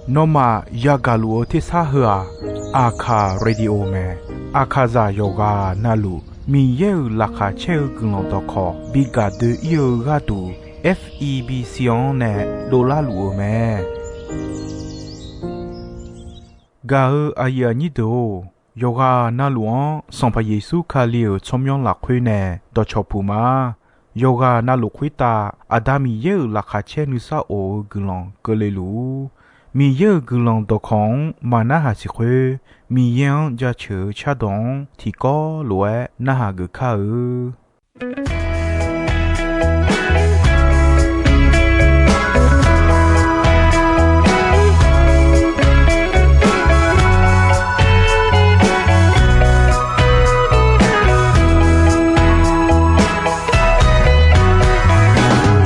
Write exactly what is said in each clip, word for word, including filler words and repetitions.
Nawmaf yagaq luf-eu tersar heu-aq, Aqkaq Radio mae. Aqkaqzaq yawqghaq navluf Miqyaer-euq laqkhaq caer-eu guiqlanq dawqkawq bi gaq doe-ir-eu gharduq, F E B C-anr nae dovlar luf-eu mae. Gaq-eu aqyuif aqnyir deuq-or, yawqghaq navluf-anr Sanqpaq Yeqsur Kali-euq tsawrmyanr lafkhoer nae dawqcawq puq ma. Yawqghaq navluf khoertav Aqda Miqyaer-euq laqkhaq caer nuisar of-eu guiqlanq keuvle luf-ur. Miqyaer-euq guiqlanq dawqkawq-anr maqnarhaq siq khoer, Miqyaer-anr jaceuq-eu cardawq-anr tiqkawv lof-aer narhaq geuf kar-eu.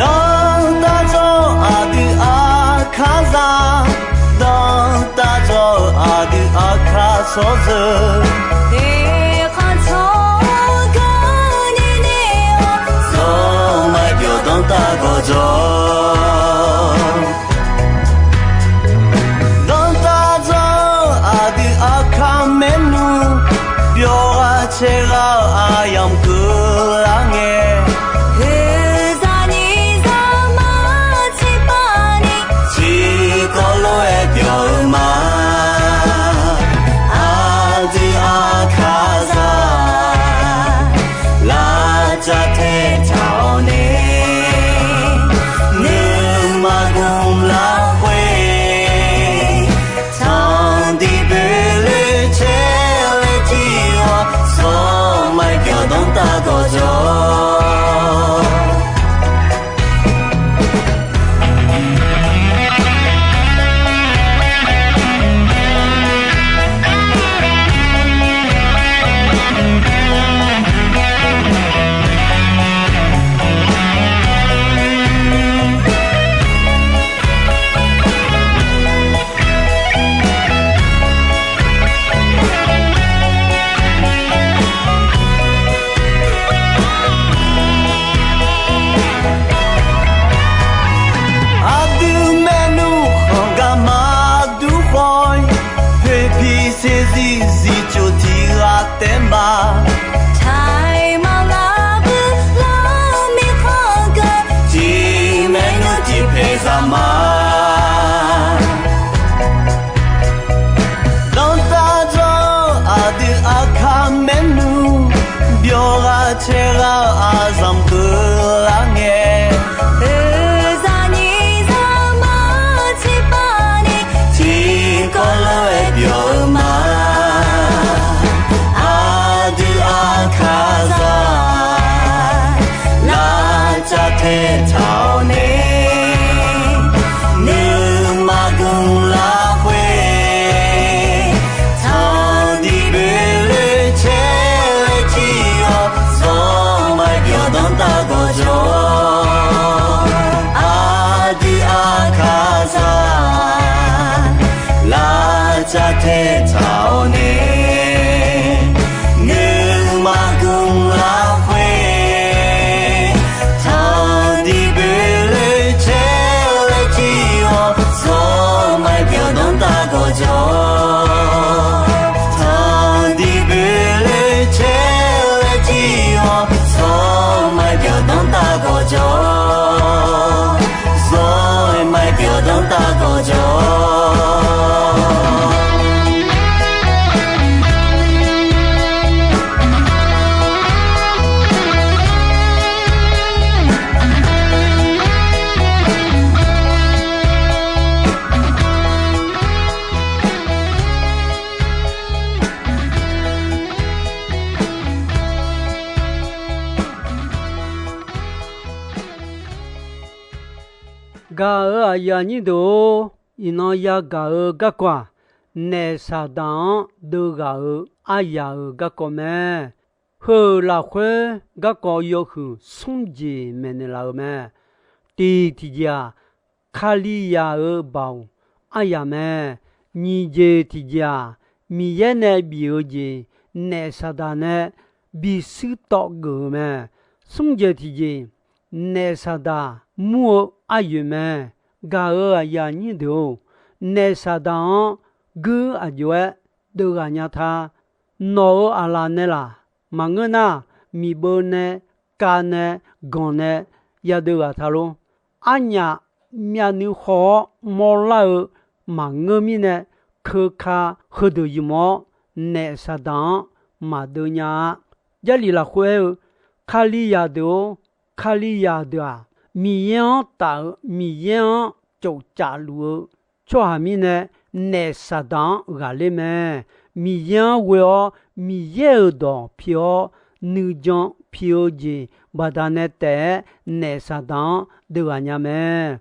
Dawrtaq dzawr aqdui Aqkaqzaq, dawrtaq dzawr aqdui Aqkaq tsawrjeuq, eqkhanq tsawrganr ni nae-awr, zawr maqbyawq dawrtaq gawqjawq. Dawrtaq dzawr aqdui Aqkaq maernmr, byawq ghaq caer ghaq-eu aqyamq keuvlar ngae, oeqzaq nyiq zaqmar tiqpavni, tiqkawv lof-aer byawq-eu ma. Aqdui Aqkaqzaq, lavcav taetaq-awr nae, nuima gmq lafkhoer, tanqdiq boeqloe caer laer jir-awr, zawr maqbyawq dawrtaq gawqjawq. Aqdui maernmr khanq gar maqdur khawf-ir, poeqpiq saeqzir zifcof tiq ghaq taef ma. Taiq maqlar bui lar mirkhanq geu, tiq maernmr tiq paeq zaq ma. Dawrtaq dzawr aqdui Aqkaq maernmr, byawq ghaq caer ghaq-eu aqzanq keuvlar ngae, oeqzaq nyiq zaqmar tiqpavni, tiqkawv lof-aer byawq-eu ma. Aqdui Aqkaqzaq, lavcav taetaq-awr nae, nuima gmq lafkhoer, tanqdiq boeqloe caer laer jir-awr, zawr maqbyawq dawrtaq gawqjawq. Aqdui Aqkaqzaq, lavcav taetaq-awr nae, nuima gmq lafkhoer, tanqdiq boeqloe caer laer jir-awr, zawr maqbyawq dawrtaq gawqjawq. Tanqdiq boeqloe caer laer jir-awr, zawr maqbyawq dawrtaq gawqjawq. Zawr maqbyawq dawrtaq gawqjawq. Gaq-euq aqyuif aqnyir deuq-or, iqnan yagaq-eu garkawv-aq, naef Saqdaq-anr deuv ghaq-euq aryaq-euq garkawv mae. Heu-euq lafkhoer garkawv yawhuiq smr jeq maeqnaeq laf-euq mae. Tiq tiqjeq-aq, Kalizaq-euq baoq aryaq mae. Nyiq jeq tiqjeq-aq, Miqyaer nae bif-eu jeq naef Saqdaq nae bishuir tawv geuf-euq mae. Smr jeq tiqjeq, naef Saqdaq mur-eu aryoeq mae. Gaq-euq aqyuif aqnyir deuq-or, naef Saqdaq-anr guir aqjox-aer deuvghaq nya ta. Nawq-euq aqlaf nae laq maqngeur nar, miqbeuv nae, kav nae, ganq nae yadeuv ghaq ta lor. Arnyaf myavnuiv khaw-awr mawrlar-eu maqngeur mirnae, keuka heudeuq ymq-awr naef Saqdaq-anr maqdeuv nya-a. Jarlif lafkhoer aer-eu, Kalizaq deuq-or, Kalizaq deuq-aq, Miqyaer-anr taf-euq Miqyaer-anr cofcaf luf-eu tsawrhaq mirnae, naef Saqdaq-anr ghaqler mae. Miqyaer-anr ghoe-awr Miqyaer-euq dawq pi-awr nuijan pi-eu jeq baqdanae taef-aer naef Saqdaq-anr deuvghaq nya mae.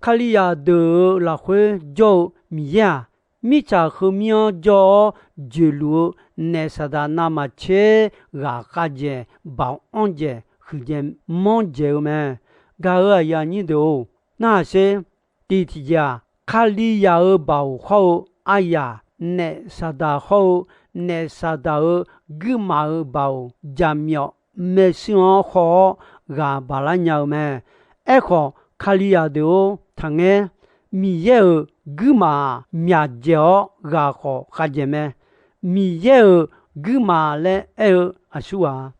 Kalizaq deuq-euq lafkhoer jawr-eu Miqyaer-aq, mirtsaq heumir-anr jawr-awr joeqluf-eu naef Saqdaq navmaqtser ghaq khavjaeq, baoq anr jaeq, huiqdzaeq manr dzaeq-eu mae. Gaq-euq aqyuif aqnyir deuq-or, narhaq sher. Tiq tiqjeq-aq, Kalizaq-euq baoq hawr-eu aryaq, naef Saqdaq hawr-eu, naef Saqdaq-euq guirmaf-euq baoq jaqmyawf maershuir-anr haw-awr ghaq baq lar nya-eu mae. Aerkhawf, Kalizaq deuq-or, taqngaer. Miqyaer-euq guirmaf-aq, myaqdzaeq-awr ghaq khawf khavdzaeq mae. Miqyaer-euq guirmaf laer aer-eu aqsurghaq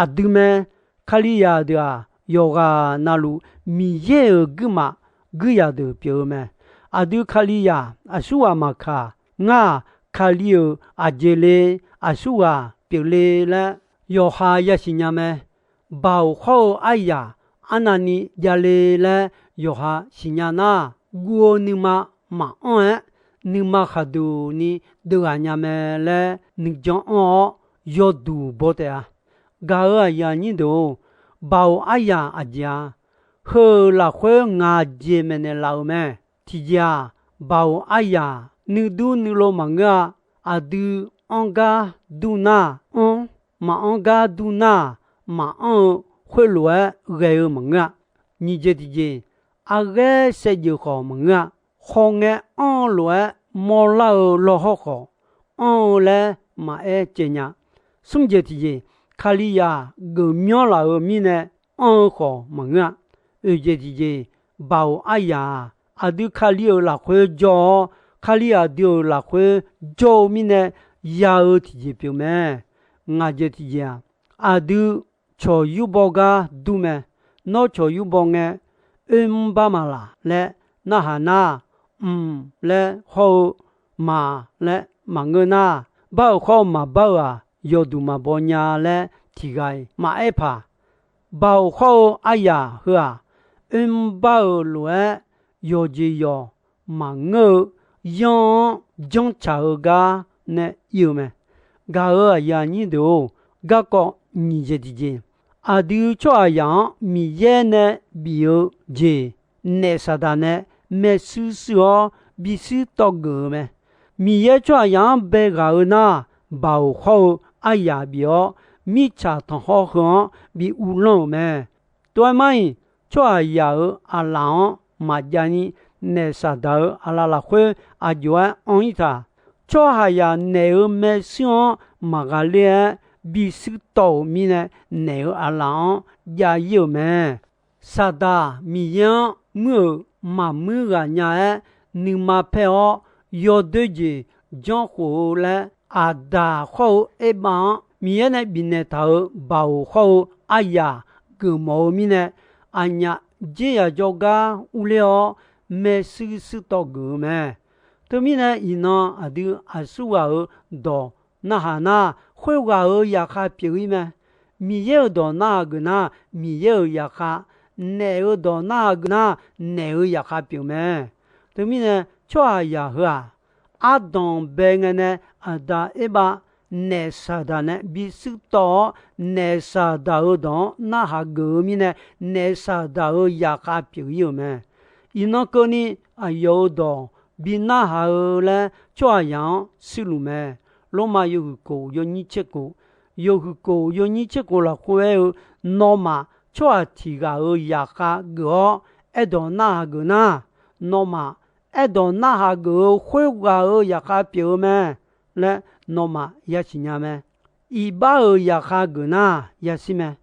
aqdui mae. Kalizaq deuq-aq, yawqghaq navluf Miqyaer-euq guirmaf guirzaq deuq pyeuf-eu mae. Aqdui Kalizaq aqsurghaq maqkaq, ngar-aq, Kali-euq aqjeq le, aqsurghaq pyeufle laer yawqha yasiq nya mae. Baoq hawr-eu aryaq arnavni javle laer yawqha siqnya nar, guv-eu nuima maqanr-aer, nuima khaqduq ni deuvghaq nya mae laer nuijan anr-awr yawduq baw taef-a. Gaq-euq aqyuif aqnyir deuq-or, baoq aryaq aqjeq-a. Heu-euq lafkhoer ngaq jeq maeqnaeq laf-euq mae. Tiqjeq-aq, baoq aryaq nuidur nuilov maqngeur-a. Aqdui anr gar dur nar anr, maqanr gar dur nar maqanr-eu khoerlof-aer ghae-eu maqngeur-a. Nyiq jeq tiqjeq, arghaer saevdzeuf khawf maqngeur-a. Khawf ngae anr-eu lof-aer mawrlar-eu lawrhawr khawf, anr-eu laer maqaer caev nya. Smr jeq tiqjeq, Kalizaq geufmyanr laf-euq mirnae anr-eu khawf maqngeur-a. Oeq jeq tiqjeq, baoq aryaq-aq, aqdui Kali-euq lafkhoer jawr-awr, Kali aqdui-euq lafkhoer jawr-eu mirnae ya-eu tiqjeq pyeuf mae. Ngaq jeq tiqjeq-aq, aqdui cawq yurbaw gar dur mae. Nawr cawq yurbaw ngae, oermr bar maqlaq laer narhaq nar, mq laer hawr-eu, maq laer maqngeur nar, bar-euq hawr-eu maqbar-euq-aq, yawduq maqbaw nya laer tiqghaq-iq maqaer paq. Baoq hawr-eu aryaq heu-aq, oermr bar-euq lof-aer yawqjeq yawq maqngeur-eu yanr-anr janrcaq-eu gar nae ir-eu mae. Gaq-euq aqyuif aqnyir deuq-or, garkawv nyiq jeq tiqjeq, aqdui tsawrhaqzaq-anr Miqyaer nae bif-eu jeq, naef Saqdaq nae maershuir shuir-awr bishuir tawv geuf-eu mae. Miqyaer tsawrhaqzaq-anr bae ghaq-eu nar, baoq hawr-eu aryaq bif-awr, mirtsaq tanqkhawr heu-anr bi uvlanr-euq mae. Tov-aer mar-iq, tsawrhaqzaq-euq aqlaf-anr maqjav ni, naef Saqdaq-euq aqlaf lafkhoer aqjox-aer anr-ir taq. Tsawrhaqzaq naef-euq maershuir-anr maqghaqler-aer bishuir tawv-euq mirnae, naef-euq aqlaf-anr jav-ir-euq mae. Saqdaq Miqyaer-anr muir-euq maqmuir ghaq nya-aer nuima paer-awr, yawdoer jeq janrkhof-eu laer, Aqdaq hawr-eu Erbav-anr Miqyaer nae bifnaeq taq-euq baoq hawr-eu aryaq geufmawf-eu mirnae, aqnyaf dzer yaq jawrgar urler-awr maershuir shuir tawv geuf-eu mae. Teumirnae iqnan aqdui aqsurghaq-euq dawq narhaq nar, khoerghaq-euq zaqkhav pyeuf-ir mae. Miqyaer-euq dawq narhaq geuf nar, Miqyaer-euq zaqkhav, naef-euq dawq narhaq geuf nar, naef-euq zaqkhav pyeuf mae. Teumirnae tsawrhaqzaq heu-aq, ardanq bae ngae nae Aqda Erbav naef Saqdaq nae bishuir tawv-awr, naef Saqdaq-euq dawq-anr narhaq geuf-eu mirnae, naef Saqdaq-euq zaqkhav pyeuf-ir-euq mae. Iqnan keuvni aqyawf-euq dawq bi narhaq-eu laer tsawrhaqzaq-anr shuirluf mae. Lormav yawhuiq kof yawnyir tser kof, yawhuiq kof yawnyir tser kof lafkhoer aer-eu, nawmaf tsawrhaq tiq ghaq-euq zaqkhav geuf-awr aerdawq narhaq geuf nar, nawmaf aerdawq narhaq geuf-eu khoerghaq-euq zaqkhav pyeuf-eu mae laer nawmaf yasiq nya mae. Iqbax-euq zaqkhav geuf nar yashir mae.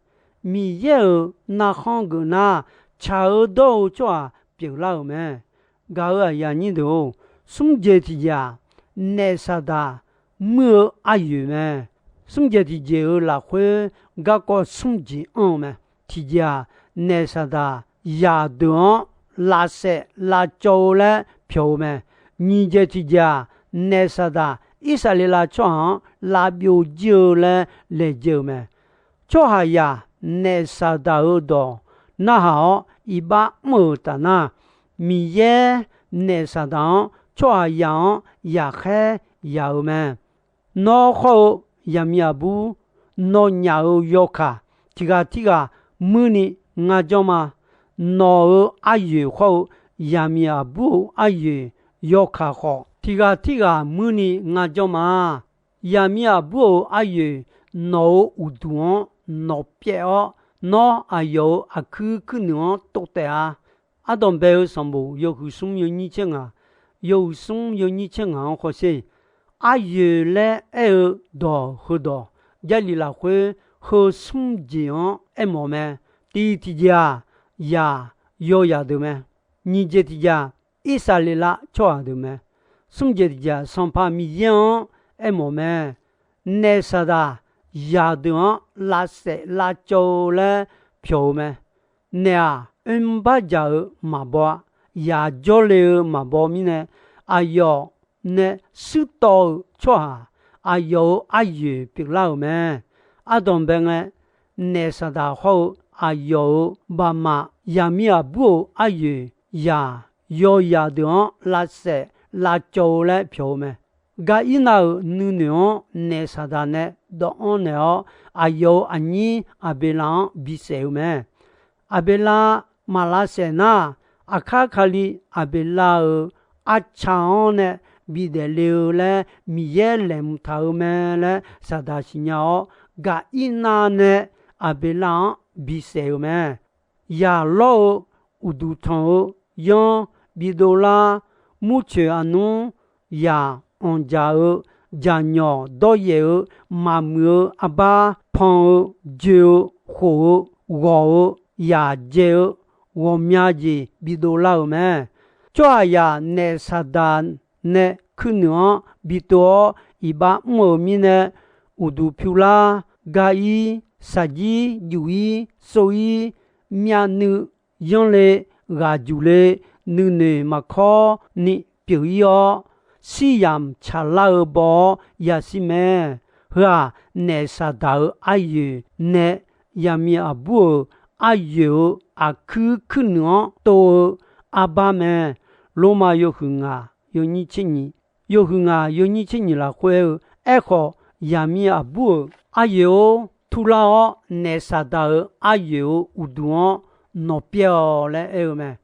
Miqyaer-euq narkhanr geuf nar, tsaq-eu dawr-eu tsawrhaq pyeuflar-euq mae. Gaq-euq aqyuif aqnyir deuq-or, smr jeq tiqjeq-aq, naef saqdaq muir-eu aryoeq mae. Smr jeq tiqjeq-euq lafkhoer garkawv smr jeq anr-eu mae. Tiqjeq-aq, naef saqdaq yaq deuq-anr lavsaef lavcawv-eu laer pyawq-eu mae. Nyiq jeq tiqjeq-aq, naef saqdaq Irsaqleqlav tsawrhaq-anr lavbyov jir-eu laer laejae-euq mae. Tsawrhaqzaq naef saqdaq-euq dawq narhaq-awr iqbax mr-euq taf nar, Miqyaer naef saqdaq-anr tsawrhaqzaq-anr yaqkhaer yaq-euq mae. Nawr khawr-eu yaqmiq aqbur, nawnyaf-euq yawkaq tiqghaq tirghaq muirni ngar jawr ma. Nawq-euq aryoeq khawr-eu yaqmiq aqbur-euq aryoeq yawkaq khawf, tiqghaq tirghaq muirni ngar jawr ma. Yaqmiq aqbur-euq aryoeq nawq-euq uqduq-anr nawqpyaev-awr, nawr aqyawf-euq aqkuir kuirnuiq-anr tov taef-a. Ardanqbae-eu sanqbof yawhuiq smr yawnyir tser ngaq, yawhuiq smr yawnyir tser ngaq-anr hawsher. Aryoeq laer aer-eu dawq heudawq, Jarlif lafkhoer heu smr jeq-anr aermawf mae. Tiq tiqjeq-aq, yaq, yawyaq deuq mae. Nyiq jeq tiqjeq-aq, Irsaqleqlav tsawrhaq deuq mae. Smr jeq tiqjeq-aq, Sanqpaq Miqyaer-anr aermawf mae. Naef saqdaq yaq deuq-anr lavsaef lavcawv-eu laer pyawq-eu mae. Naef-aq, oermr barjaq-eu maqbaw-a. Yaq jawrle-eu maqbaw mirnae, aqyawf nae shuirtawv-euq tsawrhaq aqyawf-euq aryoeq pyeuflar-euq mae. Ardanqbae ngae, naef saqdaq hawr-eu aqyawf-euq baqmaf yaqmiq aqbur-euq aryoeq yaq, yawyaq deuq-anr lavsaef lavcawv-eu laer pyawq-eu mae. Gar ir nav-euq nuinoeq-anr naef saqdaq nae dawvanr naeq-awr, aqyawf-euq aqnyir Aqbeqlav-anr bisaef-eu mae. Aqbeqlav maq lavsaef nar, Aqkar Kali Aqbeqlav-euq arca-anr nae bidaef le-eu laer Miqyaer laeqhmq taq-eu mae laer saqdaq siqnya-awr, gaq ir nav nae Aqbeqlav-anr bisaef-eu mae. Yaq lawr-eu, uqduq tanq-eu, yanr bidov lar, murcoeq aqnmr, yaq anqjaq-eu, jaqnyawq dawryaef-eu, maqmuiq-eu, arbar pan-eu, joe-eu, khof-eu, ghawq-eu, yaq dzae-eu, ghawqmya jeq bidov lar-euq mae. Tsawrhaqzaq naef saqdaq nae kuirnuiq-anr bitov-awr iqbax mr-euq mirnae, uqduq pyur lar, gar ir, shaqjir juf-ir, sov-ir, myavnuiv yanr le, ghaq juq le, nuinoeq maqkawr ni pyeuf-ir-awr, shiryamq tsaqlar-eu baw-awr yashir mae. Heu-aq, naef saqdaq-euq aryoeq nae yaqmiq aqbur-euq aryoeq-euq aqkuir kuirnuiq-anr tov-eu arbar mae. Lormav yawhuiq ngaq yawnyir tser nyiq, yawhuiq ngaq yawnyir tser nyiq lafkhoer aer-eu, Aerkhawf, yaqmiq aqbur-euq aryoeq-or, turlar-awr naef saqdaq-euq aryoeq-euq uqduq-anr nawqpyaev-awq laer aer-eu mae.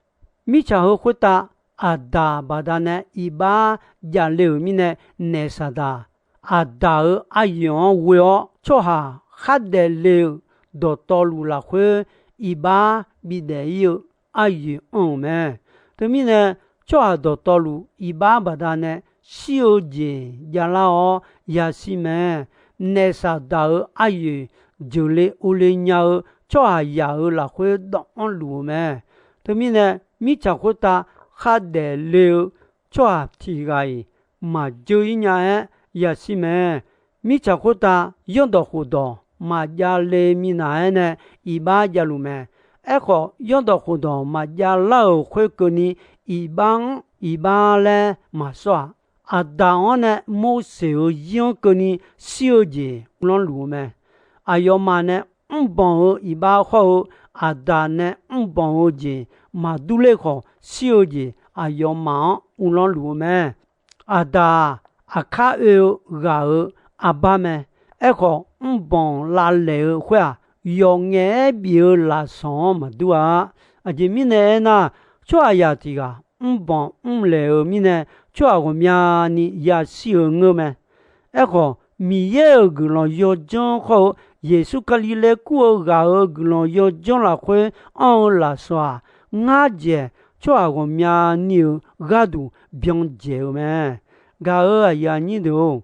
Mirtsaq heu khoertav Aqdaq baqdanae iqbax javle-euq mirnae, naef saqdaq Aqdaq-euq aryoeq-anr ghoe-awr, tsawrhaq khardaef le-euq dawqtawvluf lafkhoer iqbax bidaef-ir-eu aryoeq anr-euq mae. Teumirnae, tsawrhaq dawqtawvluf iqbax baqdanae shir-eu jeq javlar-awr yashir mae. Naef saqdaq-euq aryoeq jeuqle ovle nya-eu tsawrhaqzaq-euq lafkhoer dawvanr luf-eu mae. Teumirnae, mirtsaq khoertav khardaef le-eu tsawrhaq tiq ghaq-iq maqjeur-ir nya-aer yashir mae. Mirtsaq khoertav zanrdawq khofdawq maqjav le minav-aer nae iqbax javluf mae. Aerkhawf, zanrdawq khofdawq maqjav lar-euq khoerkeuvni iqbax-anr iqbax laer maqsawr-aq, Aqdaq-anr nae Morseq-euq zir-anr keuvni shir-eu jeq uvlanr luf-eu mae. Aqyawfmaf nae mrbanq-eu iqbax hawr-eu, Aqdaq nae mrbanq-eu jeq maqdur ler khawf shir-eu jeq aqyawfmaf-anr uvlanr luf-eu mae. Aqdaq-aq, aqkar oe-eu ghaq-euq arbar mae. Aerkhawf, mrbanq lavlaeq-eu khoer-aq, yawqngaef-aer bif-eu lafsawq-anr maqdur-a. Aqjeq mirnae aernar, tsawrhaqzaq tiq ghaq mrbanq mrlaeq-euq mirnae, tsawrhaq ghawqmyani yashir-eu ngeur mae. Aerkhawf, Miqyaer-euq guiqlanq yawdzanr khawr-eu, Yeqsur Kali laer kur-eu ghaq-euq guiqlanq yawdzanr lafkhoer anr-eu lafsawq-aq, ngar dzaeq tsawrhaq ghawqmyani-euq gharduq byan dzaeq-eu mae. Gaq-euq aqyuif aqnyir deuq-or,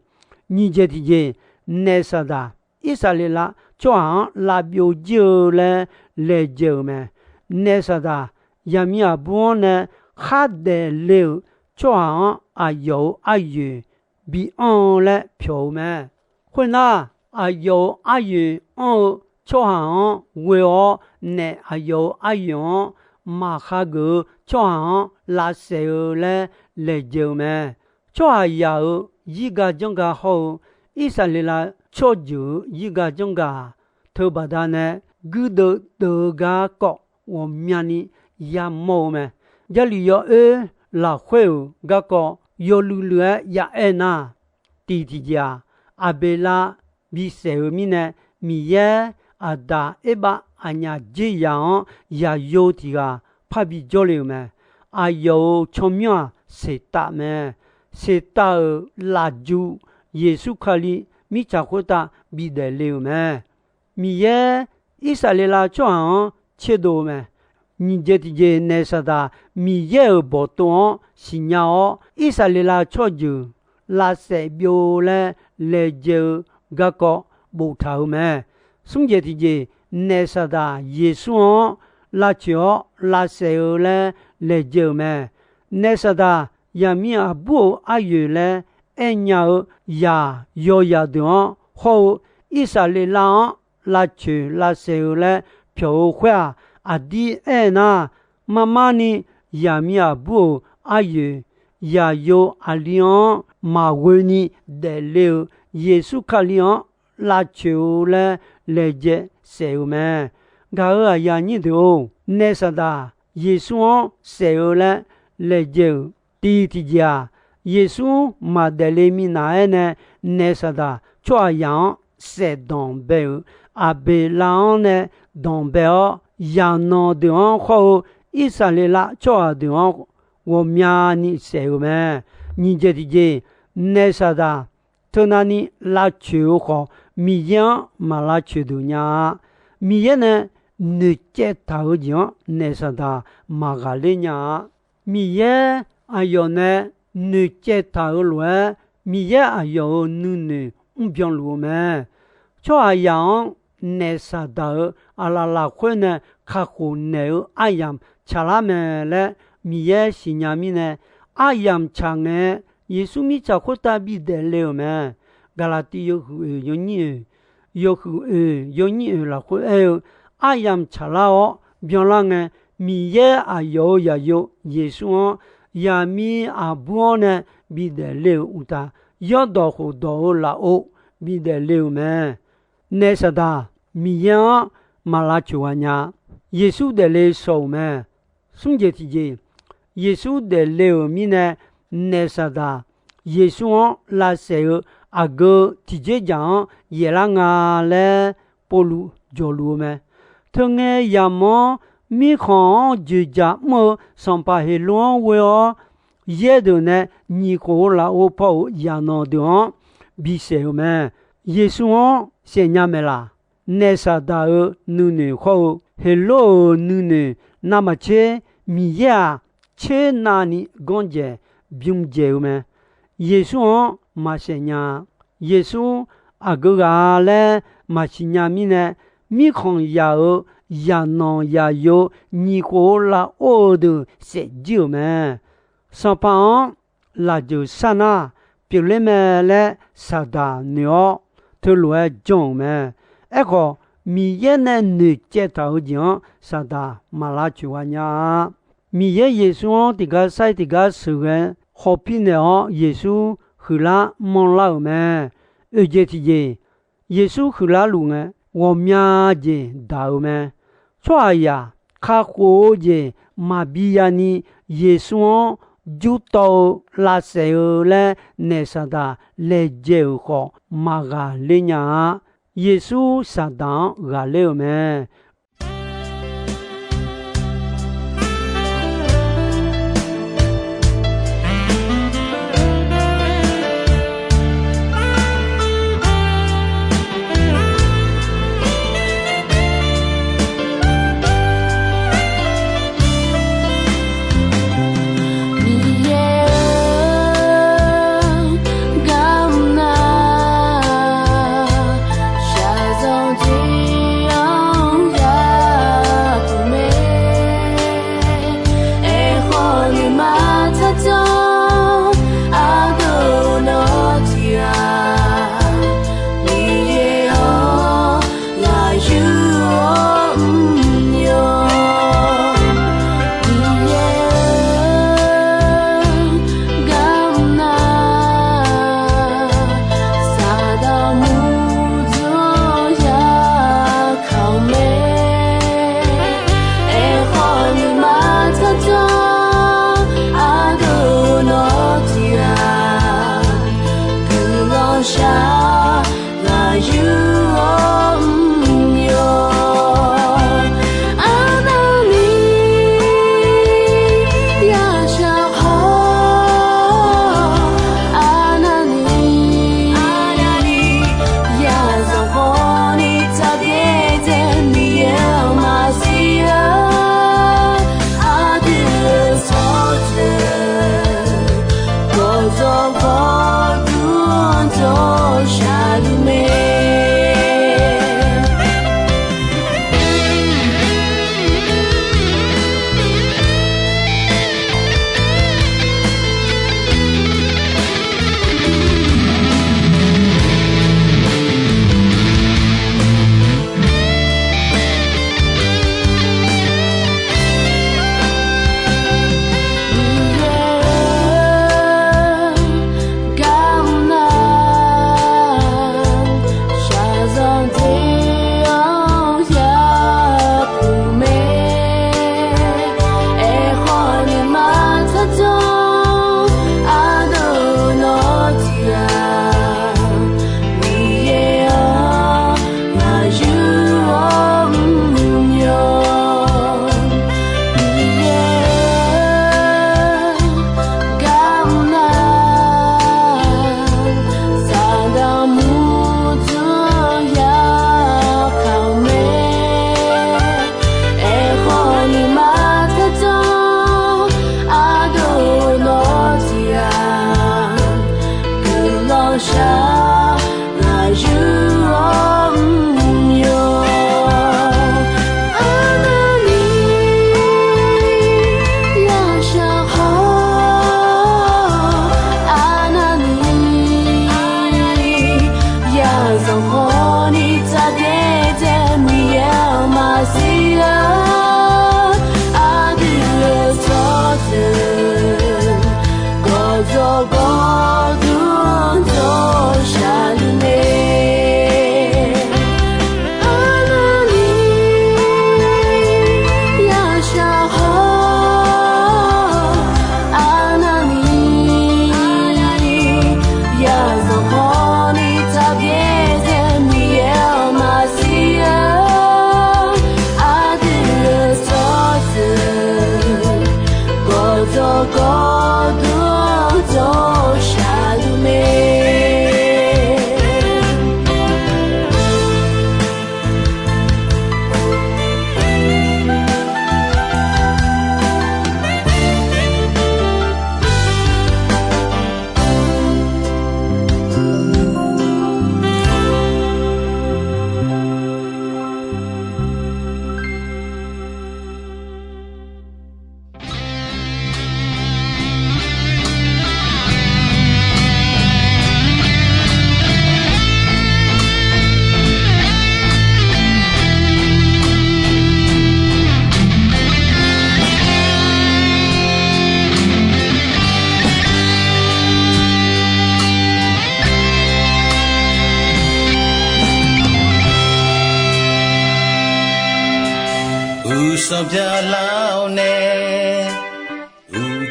nyiq jeq tiqjeq, naef saqdaq Irsaqleqlav tsawrhaq-anr lavbyov jir-eu laer laejae-euq mae. Naef saqdaq yaqmiq aqbur-anr nae khardaef le-euq tsawrhaq-anr aqyawf-euq aryoeq bianr-eu laer pyawq-eu mae. Khoernar, aqyawf-euq aryoeq anr-eu tsawrhaq-anr ghoe-awr naef aqyawf-euq aryoeq-anr maqkhageuf-eu tsawrhaq-anr lavsaef-eu laer laejae-eu mae. Tsawrhaqzaq-euq zirga janrga hawr-eu Irsaqleqlav tsawrjeuq-euq zirga janrga-aq, teubaqda nae guirdeuv deuv-eu garkawv ghawqmyani yamawr-eu mae. Jarlif yawoer lafkhoer-euq garkawv yawluiv luiv-aer yaaer nar, tiq tiqjeq-aq, Aqbeqlav bisaef-euq mirnae, Miqyaer Aqdaq Erbav aqnyaf dzerzaq-anr yaqyo tiq ghaq parbi jawrle-euq mae. Aqyawf-euq tsawrmyanr-aq, Seqtav mae. Seqtav-euq lafjuq Yeqsur Kali mirtsaq khoertav bidaef le-euq mae. Miqyaer Irsaqleqlav tsawrhaq-anr tserdov-eu mae. Nyiq jeq tiqjeq, naef Saqdaq Miqyaer-euq bawqtov-anr siqnya-awr, Irsaqleqlav tsawrjeuq lavsaef byov laer laejae-eu garkawv boftaq-euq mae. Smr jeq tiqjeq, naef Saqdaq Yeqsur-anr lavcoeq-awr lavsaef-eu laer laejae-euq mae. Naef Saqdaq yaqmiq aqbur-euq aryoeq laer aernya-eu zaq yawzaq deuq-anr hawr-eu Irsaqleqlav-anr lavcoeq lavsaef-eu laer pyawq-eu khoer-aq, aqdir aernar, marmarni yaqmiq aqbur-euq aryoeq, zaqyo aqli-anr maqghoeni daefle-eu Yeqsur Kali-anr lavcoeq-eu laer laejae saef-euq mae. Gaq-euq aqyuif aqnyir deuq-or, naef Saqdaq Yeqsur-anr saef-eu laer laejae-euq tiq tiqjeq-aq, Yeqsur maqdaefle minav-aer nae, naef Saqdaq tsawrhaqzaq-anr saef danqbae-euq Aqbeqlav-anr nae danqbae-awr, zaqnanq deuq-anr hawr-eu Irsaqleqlav tsawrhaq deuq-anr ghawqmyani saef-euq mae. Nyiq jeq tiqjeq, naef Saqdaq teunavni lavcoeq-eu khawf, Miqyaer-anr maq lavcoeq duq nya-a. Miqyaer nae noeqcaev taq-eu jeq-anr naef Saqdaq maqghaqler nya-a. Miqyaer aqyawf nae noeqcaev taq-euq lof-aer, Miqyaer aqyawf-euq nuinoeq mrbyan luf-eu mae. Tsawrhaqzaq-anr naef Saqdaq-euq aqlaf lafkhoer nae kakhof naeq-eu aryamq tsaqlar mae laer Miqyaer siqnya mirnae, aryamq tsaq ngae, Yeqsur mirtsaq khoertav bidaef le-euq mae. Gaqlaqtiv yawhuiq oeq yawnyir oeq, yawhuiq oeq yawnyir oeq lafkhoer aer-eu, aryamq tsaqlar-awr byanlar ngae, Miqyaer aqyawf-euq zaqyo Yeqsur-anr yaqmiq aqbur-anr nae bidaef le-euq uqtaf, yawrdawq khofdawq-euq lafov bidaef le-euq mae. Naef Saqdaq Miqyaer-anr maq lavcoeq ghaq nya-a. Yeqsur daefle shaw-euq mae. Smr jeq tiqjeq, Yeqsur daefle-euq mirnae, naef Saqdaq Yeqsur-anr lavsaef-eu aqgeu tiqjeq dzaq-anr yaeflar nga laer Pawrluv jawqluf-eu mae. Teungae yamq-anr mirkhanq-anr joeqdzaq mr-eu sanqpaq Heqlov-anr ghoe-awr, yaer deuq nae nyiq khof-eu lafov paw-euq zaqnanq deuq-anr bisaef-euq mae. Yeqsur-anr saefnya maeqlaf? Naef Saqdaq-euq nuinoeq hawr-eu Heqlov-euq nuinoeq navmaqtser, Miqyaer-aq, tser navni ganrjaeq bymr dzaeq-eu mae. Yeqsur-anr maqsaef nya-a. Yeqsur aqgeu ghaq-a laer maqsiq nya mirnae, mirkhanq yaq-euq zaqnanq zaqyo nyiq khof-eu lafov-eu deuq saefjir-euq mae. Sanqpaq-anr lafjeuq sar nar, pyeufler mae laer Saqdaq noeq-awr, teulof-aer janr-euq mae. Aerkhawf, Miqyaer nae noeqcaev taq-euq jeq-anr Saqdaq maq lavcoeq ghaq nya-a. Miqyaer Yeqsur-anr tiqgar sair tiqgar sheuqghae hawpir naeq-awr, Yeqsur huiqlar manrlar-euq mae. Oeq jeq tiqjeq, Yeqsur huiqlar luf ngae, ghawqmya jeq daq-euq mae. Tsawrhaqzaq kakhof-eu jeq maqbi yani, Yeqsur-anr jurtawv-eu lavsaef-eu laer naef Saqdaq laejae-euq khawf, maqghaqler nya-a. Yeqsur Saqdaq-anr ghaqler-euq mae.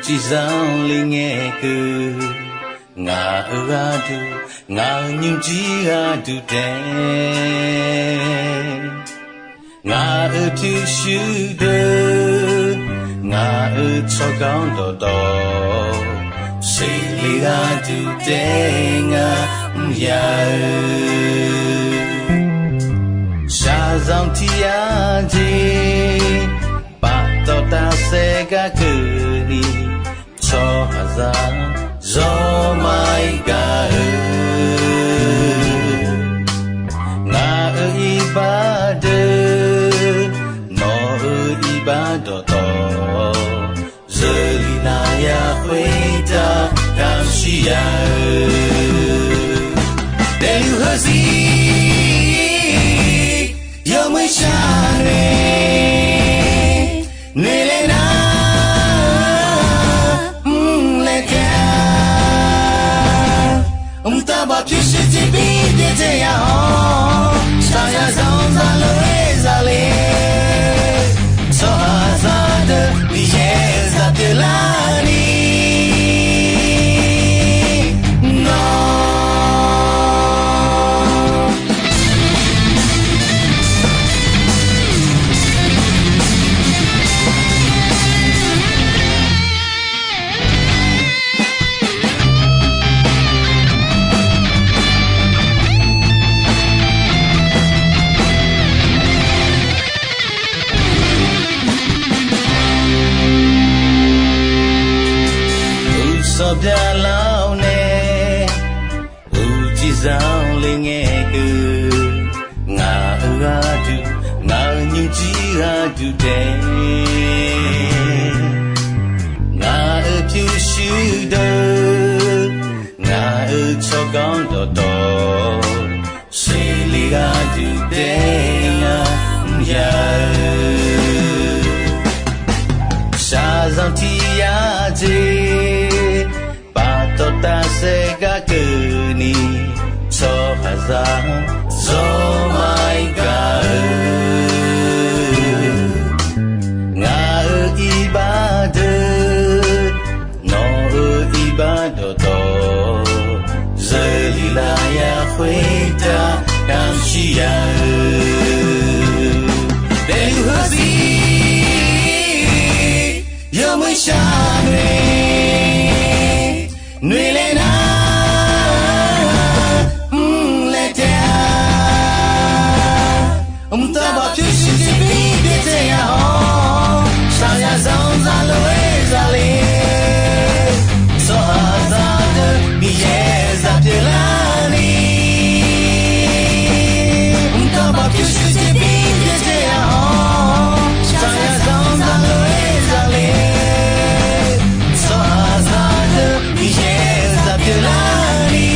Tiqzanr le ngae keuv, ngaq-euq gharduq, ngaq-euq nymrjir gharduq taef. Ngaq-euq pyurshuir deuq, ngaq-euq tsawrganr dawqtawv, seqle gharduq taef ngar mr ya-eu. Shaqzanq tiq ya jeq, paftawf tafsaef gar keuvni, tsawrhaqzaq zawr ma-ir gaq-eu. Ngaq-euq iqbax deuq, nawq-euq iqbax dawqtawv, zeuli navya khoertav damq shir ya-eu. Daefluf heuzir, yawmuiq shar noeq, noeq laer nar, mr laer taef-a. Mqtav baq pyurshuir tiqbir byaerdzae ya-awr, shaqzanq zaqlof-aer zale. Tsawrhaqzaq deuq Miqyaer zaq pyeuflarni, nawr Uqsawq byaqlar-awr nae, uqcif zanr le ngae keuv, ngaq-euq gharduq, ngaq-euq nymrjir gharduq taef. Ngaq-euq pyurshuir deuq, ngaq-euq tsawrganr dawqtawv, seqle gharduq taef-a mr ya-eu. Shaqzanq tiq ya jeq, paftawf tafsaef gar keuvni, tsawrhaqzaq zawr ma-ir gaq-eu. Ngaq-euq iqbax deuq, nawq-euq iqbax dawqtawv, zeuli navya khoertav damq shir ya-eu. Daefluf heuzir, yawmuiq shar noeq, noeq laer nar, mr laer taef-a. Mqtav baq pyurshuir tiqbir byaerdzae ya-awr, shaqzanq zaqlof-aer zale. Tsawrhaqzaq deuq Miqyaer zaq pyeuflarni, mqtav baq pyurshuir tiqbir byaerdzae ya-awr, shaqzanq zaqlof-aer zale. Tsawrhaqzaq deuq Miqyaer zaq pyeuflarni,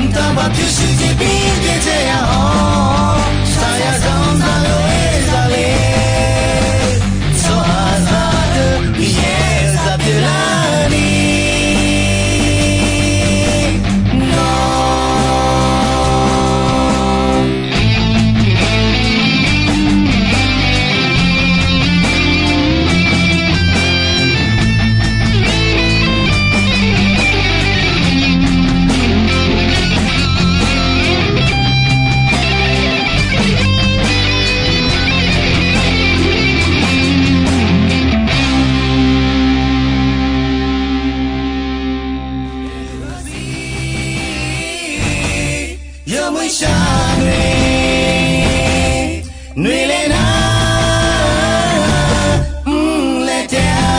mqtav baq pyurshuir tiqbir byaerdzae ya-awr, shaqzanq zaqlof-aer zale. Tsawrhaqzaq deuq Miqyaer zaq pyeuflarni, nawr yawmuiq shar noeq, noeq laer nar, mr laer taef-a.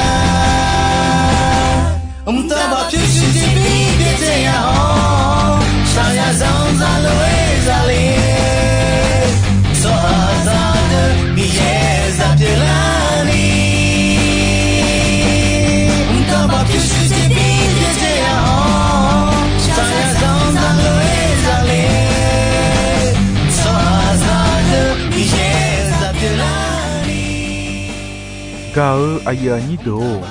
Mqtav baq pyurshuir tiqbir byaerdzae ya-awr, shaqzanq zaqlof-aer zale. Tsawrhaqzaq deuq Miqyaer zaq pyeuflarni, mqtav baq pyurshuir tiqbir byaerdzae ya-awr, shaqzanq zaqlof-aer zale. Tsawrhaqzaq deuq Miqyaer zaq pyeuflarni. Gaq-eu aqyuif aqnyir deuq-or,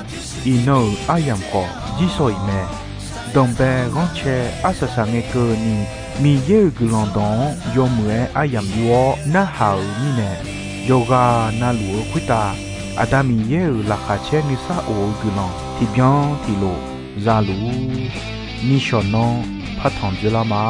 iqnan-euq aryamq khawf jirshaw-iq mae. Danqbae ghanrcae arsaq saq ngae keuvni, Miqyaer-euq guiqlanq dawq-anr yawmuiq-aer aryamq yur-awr narhaq-euq mirnae, yawqghaq navluf-eu khoertav Aqda Miqyaer-euq laqkhaq caer nuisar of-eu guiqlanq tiqbyan tiqlof za luf-ur, nishawq nan partanq dzoerlar ma.